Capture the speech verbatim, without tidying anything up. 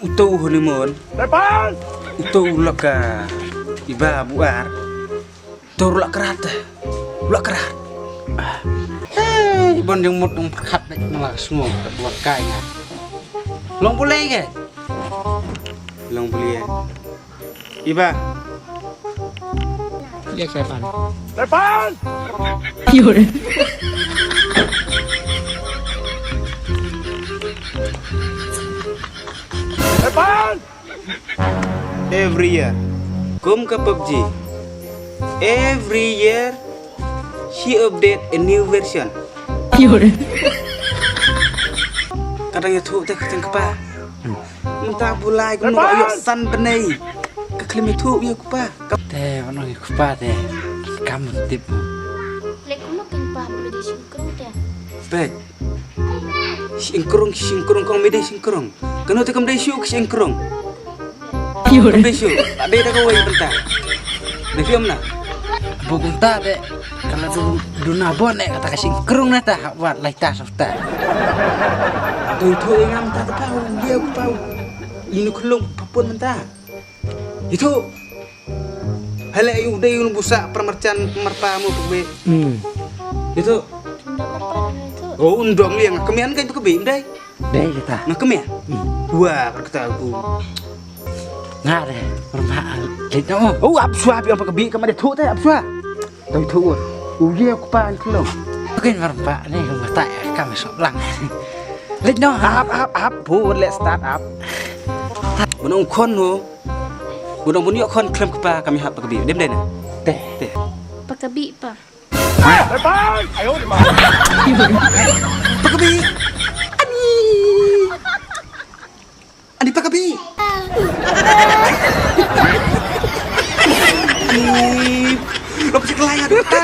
Uto u honeymoon. Uto u lok ka iba buar. Uto u lok krat. Lok krat. Hey, bon jong mut ong perkat dek nala sngo kat buat kai nga. Long boleh ke? Long boleh. Iba. Ya, Sepan. Sepan! Yun. Sepan! Every year. Kum ka PUBG. Every year she update a new version. Yun. Kadang ya tu te kadang kepa. Mynta bulai kum ïoh san bnai. Ka klim itu ïa kupa. Te ono ïa kupa te. Kam tip. Lek kumno kan pa beli di singkrung te. Bek. Singkrung singkrung kong mede singkrung. Kano te kam dei shu singkrung. Kam dei shu. Ade da kawai benta. Dei fiam na. Buk benta te. Kalau du du na bon eh kata ka singkrung na ta wat lai ta softa. Tu tu ngam ta ta pau dia ku pau. Inu kelung papun menta. Itu. Hele yu dei yu busa permercan merpa mu pekbe. Hmm. Itu. Oh undong liang kemian kai pekbe dei. Dei kita. Nga kemian. Wah kata aku. Nga deh merpa. Kita oh. Oh absua bi apa kebi kama dei tu te absua. Tau itu un. Uye aku pan kelong. Oke merpa ni kama tak kami sok lang. Lek no. Up up up bu let start up. Menung kon no. Budong bun ïoh khon khlem kpa kami hap pakabi. Dem dena. Teh, teh. Pakabi pa. Pakabi. Ani. Ani pakabi. Ani. Lo pasti kelai ada.